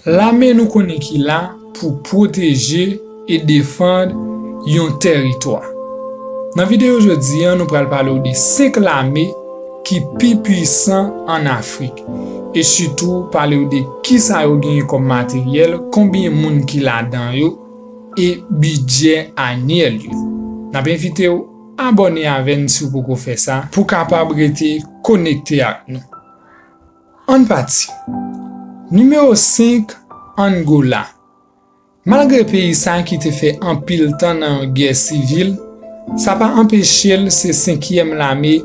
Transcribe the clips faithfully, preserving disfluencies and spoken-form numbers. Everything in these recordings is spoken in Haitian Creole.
Lame nou konnen ki la pou pwoteje e defann yon tèritwa. Nan videyo jodi a, nou pral pale w de senk lame ki pi pwisan ann Afrik, e sitou pale w de kisa yo genyen kòm materyèl, konbyen moun ki ladan yo, e bidjè anyèl yo. N ap envite w abòne avè n si w poko fè sa, pou w kapab rete konekte ak nou. Ann pati. Nimewo senk, Angola. Malgre peyi sa ki te fè anpil tan nan yon gè sivil, sa pa anpeche l se senkyèm lame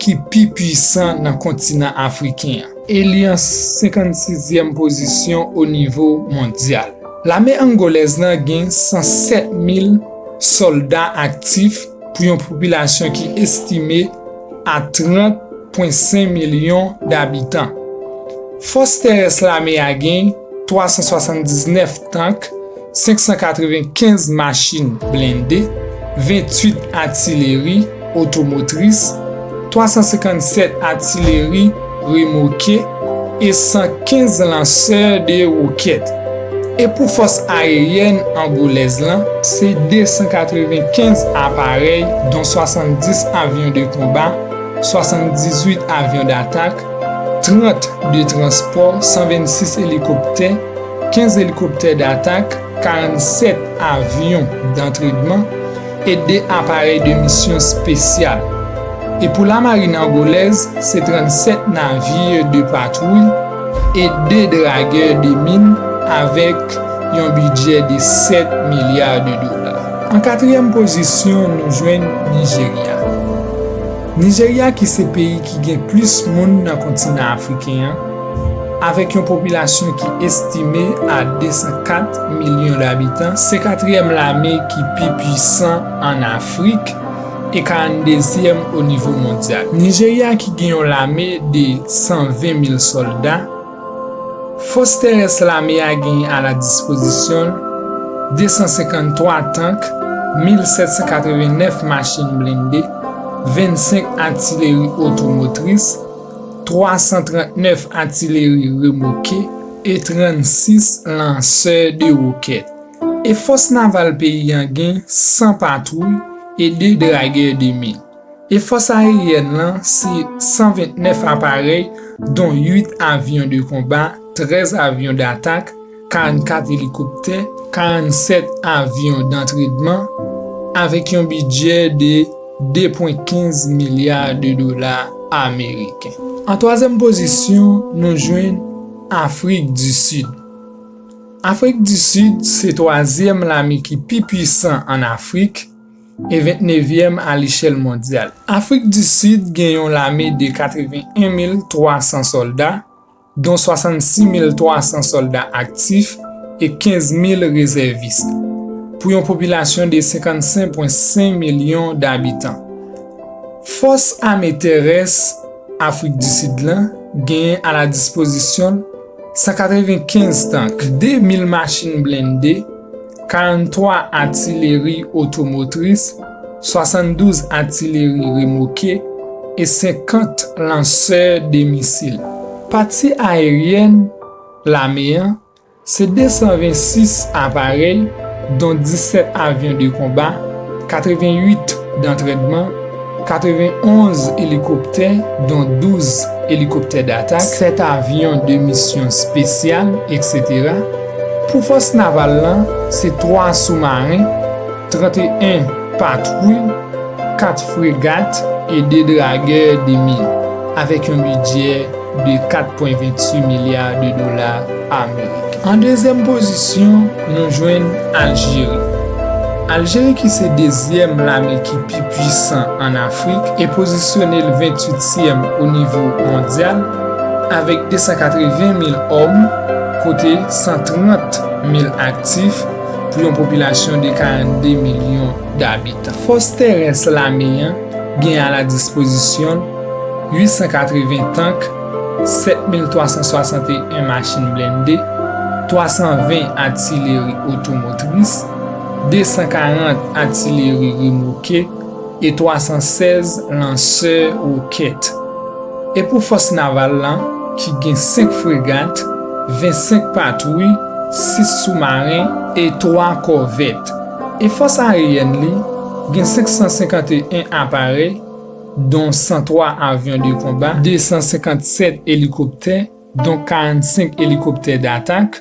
ki pi pwisan nan kontinan afriken an, e li an senkannsizyèm pozisyon o nivo mondyal. Lame angolèz lan gen san sèt mil sòlda aktif pou yon popilasyon ki estime a trant pwen senk milyon dabitan. Fòs terès lame a gen twa san swasanndiznèf tank, senk san katrevenkenz machin blende, venntuit atileri otomotris, twa san senkannsèt atileri remòke e san kenz lansè de wokèt. E pou fòs ayeryèn angolèz lan, se de san katrevenkenz aparèy, don swasanndis avyon de konba, swasanndizuit avyon datak, trant de transpò, san vennsis elikoptè, kenz elikoptè datak, karannsèt avyon dantrenman e de aparèy de misyon espesyal. E pou lamarin angolèz, se trannsèt navir de patwouy e de dragè de min avèk yon bidjè de sèt milya de dola. An katriyèm pozisyon, nou jwenn Nijerya. Nijerya ki se peyi ki gen plis moun nan kontinan afriken an, avèk yon popilasyon ki estime a de san kat milyon dabitan, se katriyèm lame ki pi pwisan ann Afrik e karanndezyèm o nivo mondyal. Nijerya ki gen yon lame de san ven mil sòlda, fòs terès lame a genyen a la dispozisyon l de san senkanntwa tank, mil sèt san katrevennèf machin blende, vennsenk atileri otomotris, twa san trantnèf atileri remòke e trannsis lansè de wokèt. E fòs naval peyi an gen san patwouy e de dragè de min. E fòs ayeryèn lan se san vennèf aparèy, don uit avyon de konba, trèz avyon datak, karannkat elikoptè, karannsèt avyon dantrenman, avèk yon bidjè de de pwen kenz milya de dola ameriken. An twazyèm pozisyon, nou jwenn Afrik di Sid. Afrik di Sid se twazyèm lame ki pi pwisan ann Afrik e vennnevyèm a lechèl mondyal. Afrik di Sid gen yon lame de katreven en mil twa san sòlda, don swasannsis mil twa san sòlda aktif e kenz mil rezèvis, pou yon popilasyon de senkannsenk pwen senk milyon dabitan. Fòs ame terès Afrik di Sid lan genyen a la dispozisyon l san katrevenkenz tank, de mil machin blende, karanntwa atileri otomotris, swasanndouz atileri remòke e senkant lansè de misil. Pati ayeryèn lame an se de san vennsis aparèy, don disèt avyon de konba, katreven uit dantrenman, katreven onz elikoptè, don douz elikoptè datak, sèt avyon de misyon espesyal, eksetera. Pou fòs naval lan, se twa soumaren, trannteyen patwouy, kat fregat e de dragè de min, avèk yon bidjè de kat pwen venntuit milya de dola ameriken. An dezyèm pozisyon, nou jwenn Aljeri. Aljeri, ki se dezyèm lame ki pi pwisan ann Afrik e pozisyone l venntuityèm o nivo mondyal, avèk de san katreven mil òm, kote san trant mil aktif, pou yon popilasyon de karannde milyon dabitan. Fòs terès lame an gen a la dispozisyon l uit san katreven tank, sèt mil twa san swasanteyen machin blende, twa san ven atileri otomotris, de san karant atileri remòke e twa san sèz lansè wokèt. E pou fòs naval lan, ki gen senk fregat, vennsenk patwouy, sis soumaren e twa kòvèt. E fòs aeryèn li gen senk san senkant e en aparèy, don san twa avyon de konba, de san senkant sèt elikoptè, don karannsenk elikoptè datak,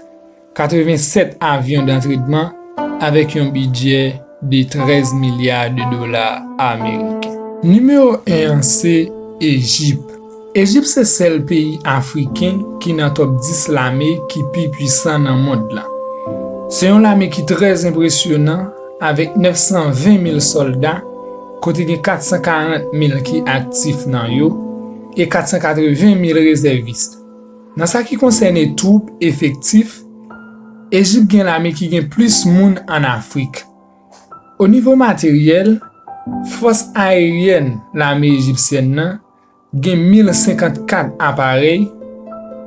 katrevensèt avyon dantrenman, avèk yon bidjè de trèz milya de dola ameriken. Nimewo en an se Ejip. Ejip se sèl peyi afriken ki nan tòp dis lame ki pi pwisan nan mond lan. Se yon lame ki trè enpresyonan, avèk nèf san ven mil sòlda, kote gen kat san karant mil ki aktif nan yo e kat san katreven mil rezèvis. Nan sa ki konsène twoup efektif, Ejip gen lame ki gen plis moun ann Afrik. O nivo materyèl, fòs aeryèn lame ejipsyèn nan gen mil senkant kat aparèy,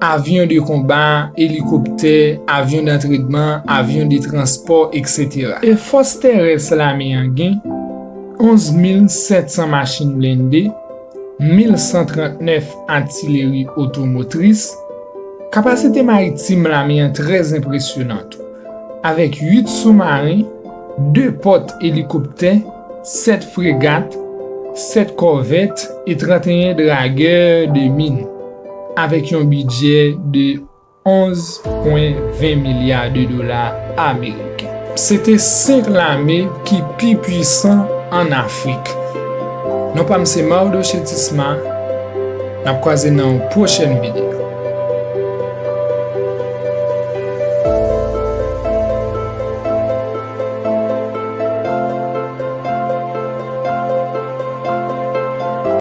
avyon de konba, elikoptè, avyon dantrenman, avyon de transpò, etsetera. E fòs terès lame an gen onz mil sèt san machin blende, mil san trant nèf atileri otomotris. Kapasite maritim lame an trè enpresyonan tou, avèk uit soumaren, de pòt elikoptè, sèt fregat, sèt kòvèt e trannteyen dragè de min, avèk yon bidjè de onz pwen ven milya de dola ameriken. Se te senk lame ki pi pwisan ann Afrik. Non pa m se Maodo Chetisma. N ap kwaze nan yon pwochèn videyo.